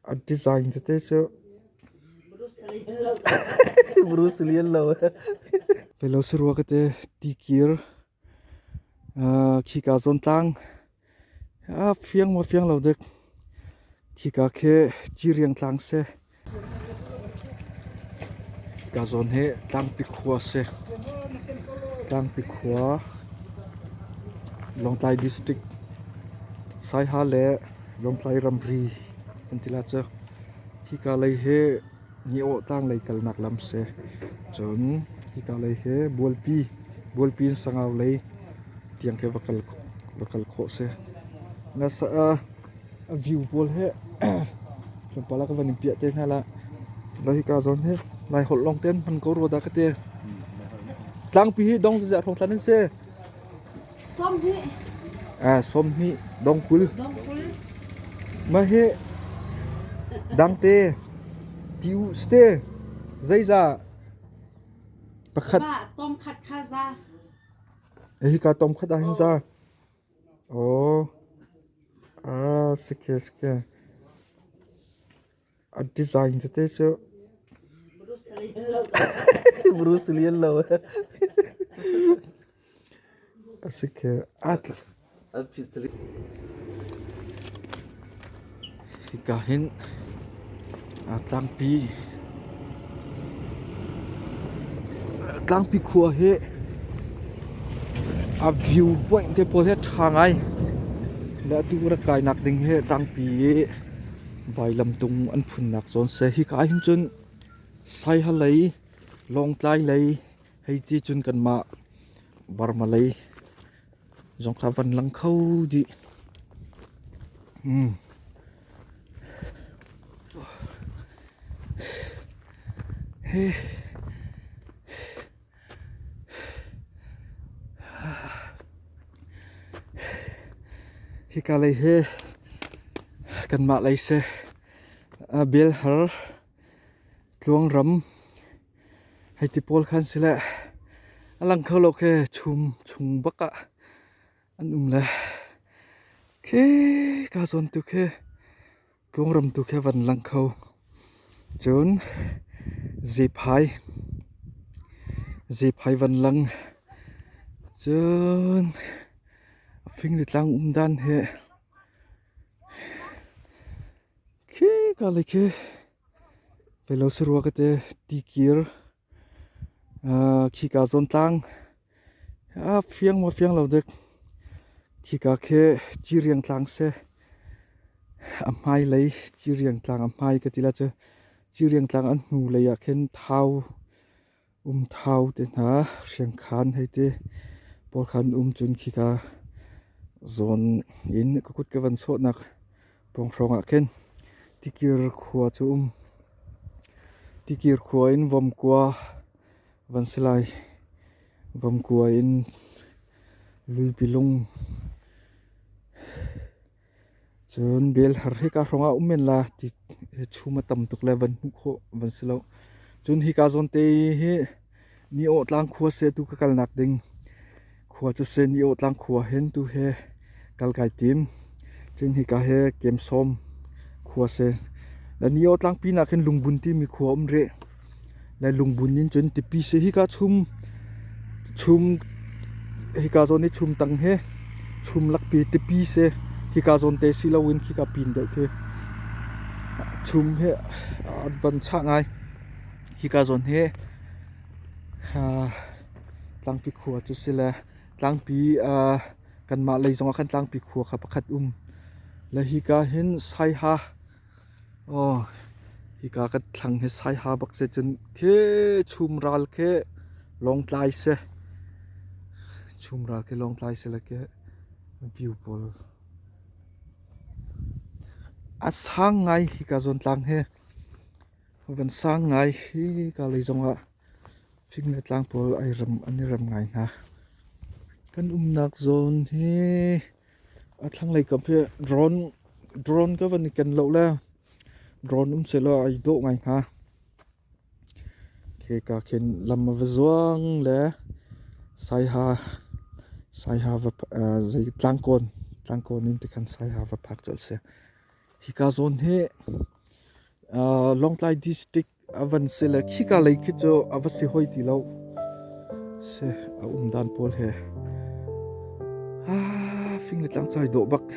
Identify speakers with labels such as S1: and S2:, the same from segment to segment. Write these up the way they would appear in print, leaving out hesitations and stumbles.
S1: A design tete cu Bruce Lee an lo. Velo sarua ka te tikir khika zawn tlang a fiang maw fiang lo dek khika khi Ciriang tlang si. Hika zawn hi Tlangpi khua a si. Tlangpi khua Lawngtlai District Saiha le Lawngtlai ramri kan ti lai cu. Hika lei hi Ngiawh tlang lei kalnak lam si. Cun hika lei hi Bualpi, Bualpi in Sangau lei tiang khi va kal khawh si. A view pawl hi tlawmpal ah ka van in piah te hna la. Hika zawn hi Laiholh lawng te an hman ko rua dah ka ti. Tlangpi hi dong zeizat hrawng thlan an si?
S2: 12.
S1: Ah, 12 dong 20.
S2: Dong 20.
S1: Mah hi dangte ti u ste zeizah pakhat
S2: Mah tom khat kha za.
S1: Hika tom khat ah hin za. Aw, aa si ke. A design tete cu Bruce Lee an lo. A si ke. Hika hin tlangpi tlangpi khua hi a view point te pawl hi a ṭha ngai. Le atu rak kainak ding hi tlangpi i vailamtung an phunnak zawn si. Hika ah hin cun Saiha lei, Lawngtlai lei hei ti cun kanmah Burma lei zong kha van lang kho dih. Hika lei hi kanmah lei si. Belhar tluangram Hei ti pawl khan si le a lang kho lo khi chum chung bak ah an um le khi ka zawn tu khi tluangram tu khi van lang kho. Cun zephai zephai van lang cun a fing le tlang um dan hi khi ka lei khi Velo sarua ka te tikir khika zawn tlang a fiang maw fiang lo dek khika khi Ciriang tlang si a hmai lei Ciriang tlang a hmai ka ti la cu Ciriang tlang an hnu lei ah khin Thau Umthau te hna Hriangkhan hei ti pawl khan um cun khika zawn in ka kut ka van sawhnak pawng hrawng ah khin Tikir khua cu um. Tikir khua in Vomkua van si lai. Vomkua in Luipilung Cun belhar hika hrawng ah um men la ti chum a tam tuk le van hmuh khawh van si lo. Cun hika zawn te hi Niawh tlang khua se tu ka kalnak ding khua cu se Niawh tlang khua hin tu he kal kai tim. Cun hika he Kemsawm khua se. Le Niawh tlang pinah khin Lungbun timi khua um rih. Le Lungbun in cun tipi se hika chum chum hika zawn i chum tang hi chum lakpi tipi si hika zawn te si loin khika pin deuh khi chum hi a van chah ngai hika zawn hi tlangpi khua cu si le tlangpi kanmah lei zongah khan tlangpi khua kha pakhat um le hika hin saiha Aw, hika ka thlang hi saiha bak si cun khi chumral khi Lawngtlai si. Chumral khi Lawngtlai si le khi view pawl. A sang ngai hika zawn tlang hi. Van sang ngai hika lei zongah fing le tlang pawl ai rem an i rem ngai hna. Kan umnak zawn hi A thlanglei kam hi drone drone ka van i ken lo le drone um sehlaw ai dawh ngai hnga. Khika khin lam a va zuang le saiha saiha va zei tlangkawn tlangkawn in tikhan saiha va phak colh si. Hika zawn hi. Lawngtlai district a van si le khika lei khi cu a va si hoi ti lo. Si a um dan pawl he. Ah, fing le tlang cai dawh bak.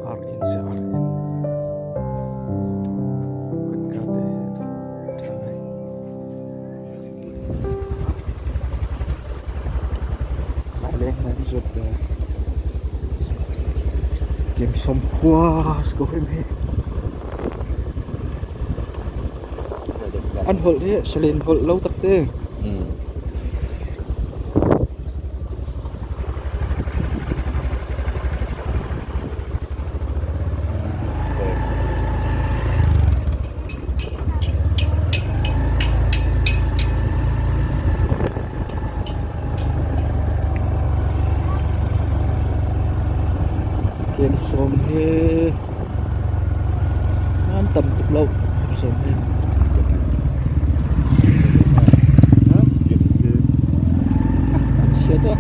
S1: Ar inn si ar inn. Kutka te hi ṭha ngai. Laileng nan zuat ve. Kemsawm khua si ko him hi. An holh hi salen holh lo takte. Kemsawm hi an tam tuk lo kemsawm hi. An chia tuk.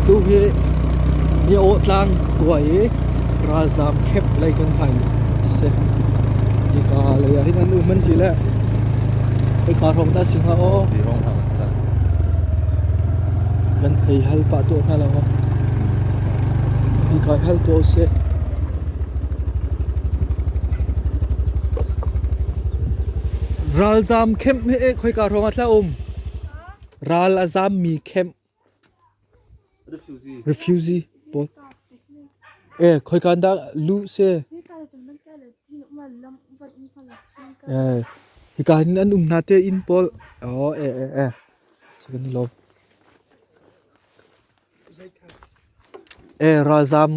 S1: Tu hi Niawh tlang khua i ralzaam camp lei kan phan siseh. Hika lei ah hin an um an ti le hika hrawng dah si hnga aw. Kan hei hal pah tuah hna lo maw? Hika hal tuah usih. Ralzaam camp hi khoika hrawng ah thla um? Ral a zaammi camp. Refugee pawl. Eh, khoika dah luh si? Eh, hika hin an um hna te inn pawl. Oh, eh, eh, eh. Kan i lawm. Eh, ralzaam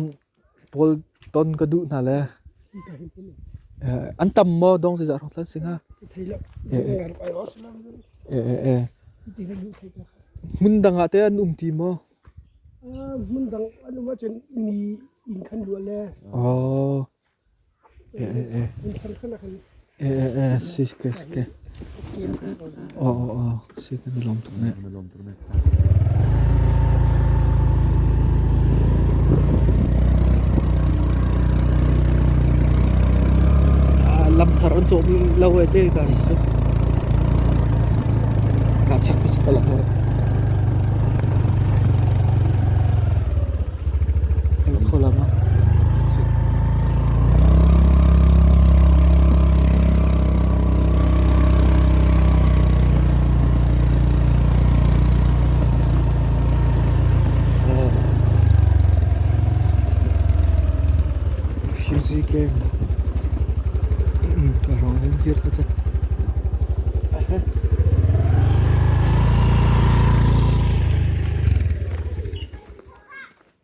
S1: pawl ton ka duh hna le. Eh, an tam maw dong zeizah hrawng thlan si hnga? Eh, eh, eh, eh. Hmun dang ah teh an um ti maw?
S3: Hmun dang an um ahcun mi inn khan luah le.
S1: Oh. Eh, eh, eh.
S3: Inn khan khan ah khan.
S1: Eh, eh, eh, si ke si ke. Oh, oh, oh, si kan i lawm tuk ne. Lam thar an cawh lo e te ka cu. Ka chak ka sak la Kal kho la ma. Refugee camp. Ka rong in dir ka cak.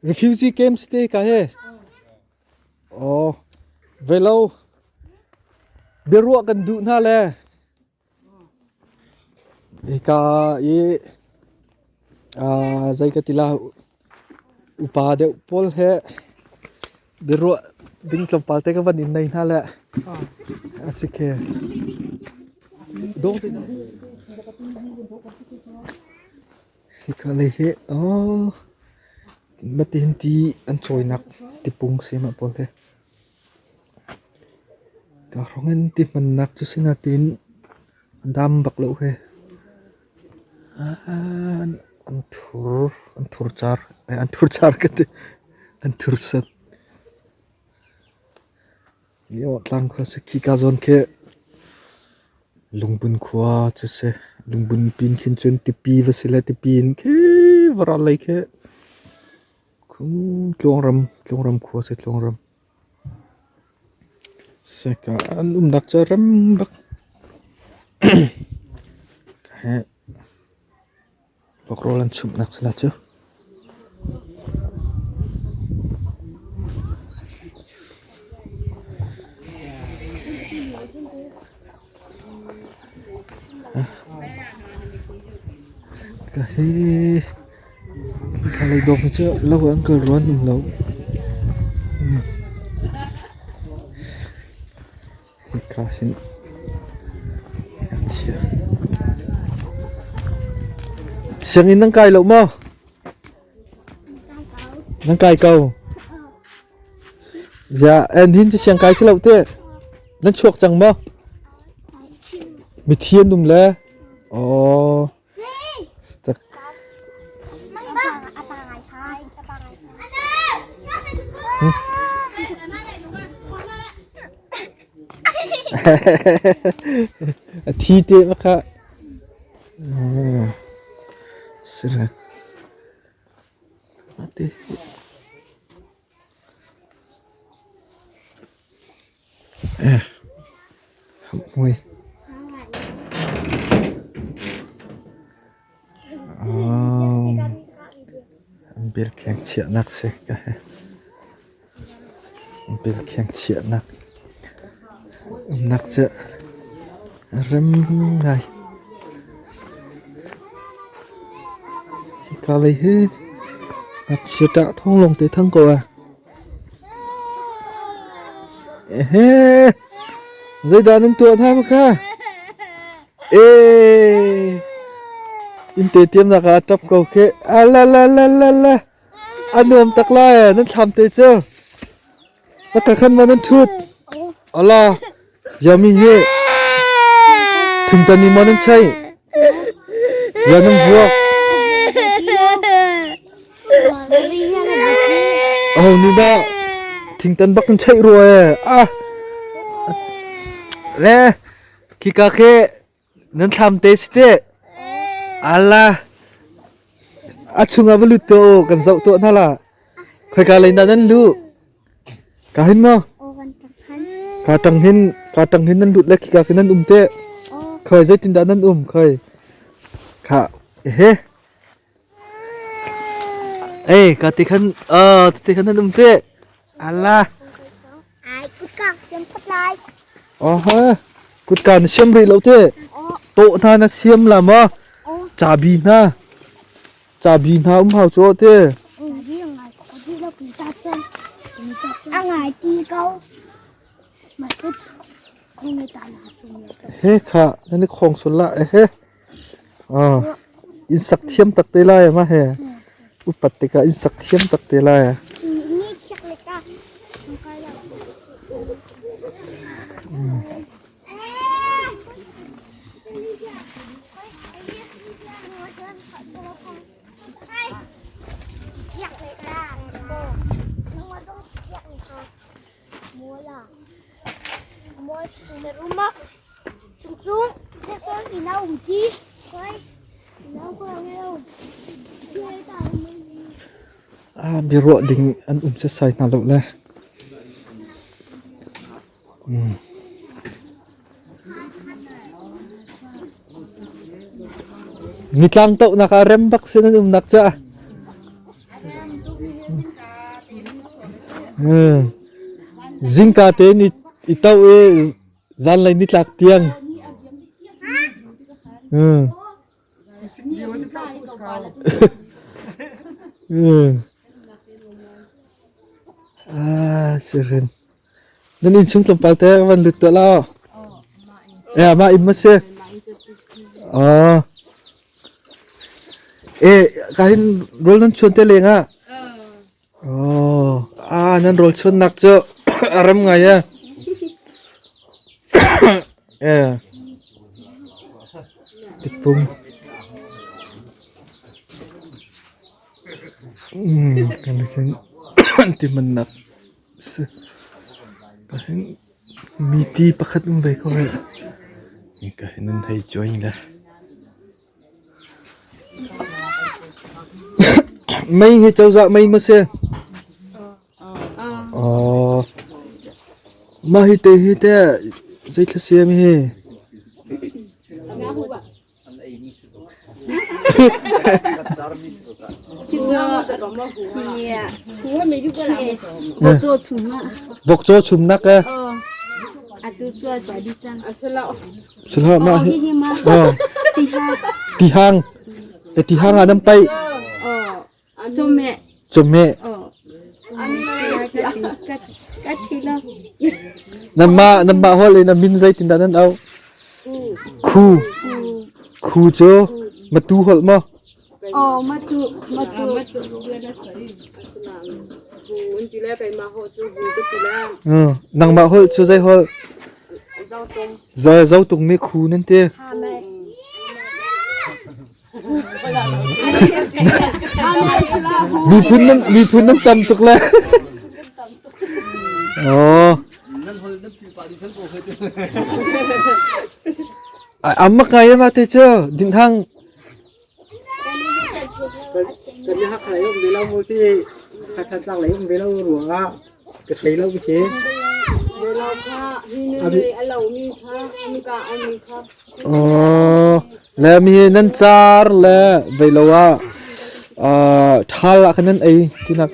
S1: Refugee camps te ka he. Oh, velo. Biaruah kan duh hna le. Hika i zei ka ti la upa deuh pawl he biaruah ding tlawmpal te ka van in nei hna le a si khe. Dawng te Hika lei hi aw matihin ti an cawinak tipung si mah pawl hi. Ka hrawng in ti hmannak cu si nain a dam bak lo hi. An thur, an thur car, an thur car ka ti, an thur sat. Tlang khua si khika zawn khi Lungbun khua cu si. Lungbun pin khin cun tipi va si le tipi in khi varal lei khi Tluangram, Tluangram khua si Tluangram. Seka an umnak cu rem bak. Vokrawl an chumhnak si la cu. Hi thlalei dawk hi cu lo ah an kal rua an um lo. Hika hin ngakchia. Sianginn nan kai lo maw? Nan kai ko. Ziah en hin cu siang kai si lo te. Nan chuak cang maw? Mithi an um le. Oh. Tak. A thi te ma kha. Sira. Mate. Mui. Belkheng chiahnak si ka he. Belkheng chiahnak umnak cu rem ngai. Hika lei hi ngakchia ṭah thawng lawng te thang ko ah. Ehe, zeidah nan tuah hna maka? Eh, innte tiamnak ah a ṭap ko khi. Ala la la la la. A nuam tak lai nan thlam te cu. Ka khan ma nan ṭhut. Ala, yami hi thingtan ni maw nan chei? Ya nan vuak. Aho nih dah thingtan bak in cheih rua e. Ah. Le, khika khi nan thlam te si te. Ala. A chungah va lut to kan zoh tuah hna la. Khoika lei dah nan lu? Ka hin maw? Ka tang hin ka tang hin nan lut le khika khi nan um te. Khoi zeitindah nan um khoi. Kha he. Ei ka ti khan ti khan nan um te. Ala.
S4: Ai kutka siam phot lai.
S1: Oha kutka na siam rih lo te. Tawh hna na siam la ma? Chabi hna. Chabi hna um hau cu te.
S4: A ngai ti ko. Ma
S1: He kha nan i khong sul la he. Ah in sak thiam tak te lai ma he. Upat tikah in sak thiam tak te lai.
S4: Ni khiak le ka.
S1: Biaruah ding an um setsai hna lo le. Nitlang tohnak ah rem bak si nan umnak cu. Zingka te ni i to i zanlei nitlak tiang. Ah, sirin. Nan inn chung tlawmpal te van lut tuah la. Eh, mah inn ma si. Oh. Eh, ka hin rawl nan chuan te leng ah. Oh, ah, nan rawl chuan nak cu a rem ngai eh. Eh. Tipung. Kan hin ti man nak si. Ka hin mi ti pakhat um ve ko he. Ka hin nan hei join le. Mei hi cozah mei maw si? Oh. Mah hi te hi te zeithla siam hi? Vokcaw chumnak eh? Sila mah hi. Oh. Tihang. Ti hang ah nan paih.
S2: Chawmeh.
S1: Chawmeh. Nanmah nanmah holh in a min zeitindah nan auh? Khu. Khu cu matu holh maw?
S2: Oh, matu, matu.
S1: Nangmah holh cu zei holh? Zotung mi khu nan ti. Miphun nan miphun nan tam tuk le. Oh. Amma kai ma te chu din thang.
S5: Kan i Hakha lei um ve lo mu ti Sakhan tlang lei um ve lo ruangah ka thei lo khi.
S1: Oh, le mi nan car le vei lo ah ṭhal ah khan nan ei tinak.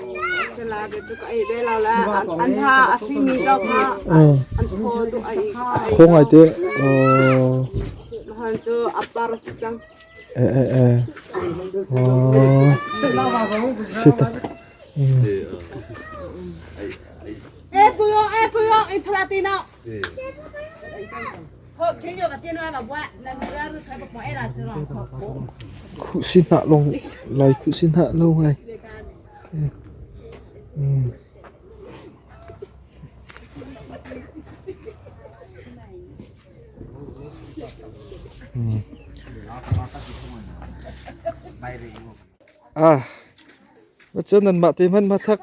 S1: Thaw ngai te. Eh eh eh. Oh. Si tak. Khuhsi hnah lawng lai khuhsi hnah lo ngai. Ah, Cun nanmah te hmanh hmathak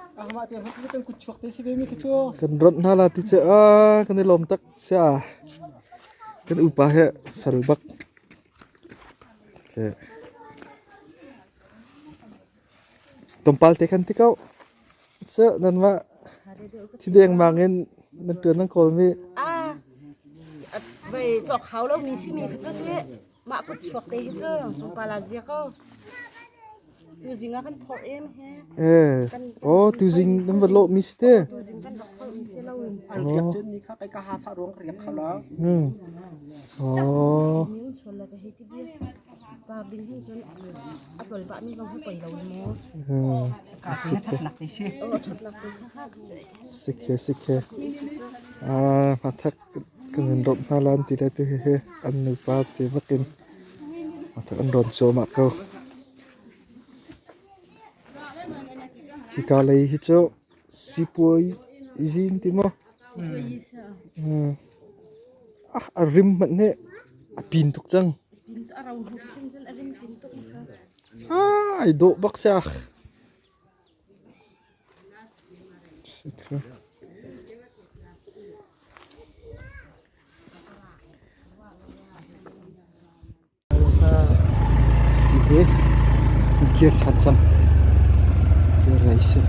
S1: kan ronh hna la ti cu ah kan i lawm tak sia. Kan upa he fel bak. Tlawmpal te khan ti ko. Cu nanmah thi dengmang in nan ṭuan nan kawlmi.
S2: Ah, vei cawk hau lomi simi kha cu ti Mah kut chuak te hi cu tlawmpal ah zia ko. Tuzing ah kan phorh em he.
S1: Eh, oh tuzing nan va lawh mi si te.
S2: Tuzing kan rak phorh mi si lo in.
S5: An riak cun ni kha kai ka ha pha ruang riak kho lo.
S1: Hmm. Oh.
S2: Ni un sual la ka hei ti bia. Car ding hin cun a tlol pah mi zong hi poi lo mu.
S1: Hmm.
S5: Ka si that nak te si.
S2: Oh that nak te kha kha.
S1: Sikhe sikhe. Ah, mathak Kan in dawt hna lan ti le tu hihi an nupa ti bakin an rawn cuahmah ko. Hika lei hi cu sipuai zin ti maw? Ah, a rim hmanh hi a pin tuk cang. Ah, ai dawh bak sia. Hi kir ṭhan cang. Kir lei si.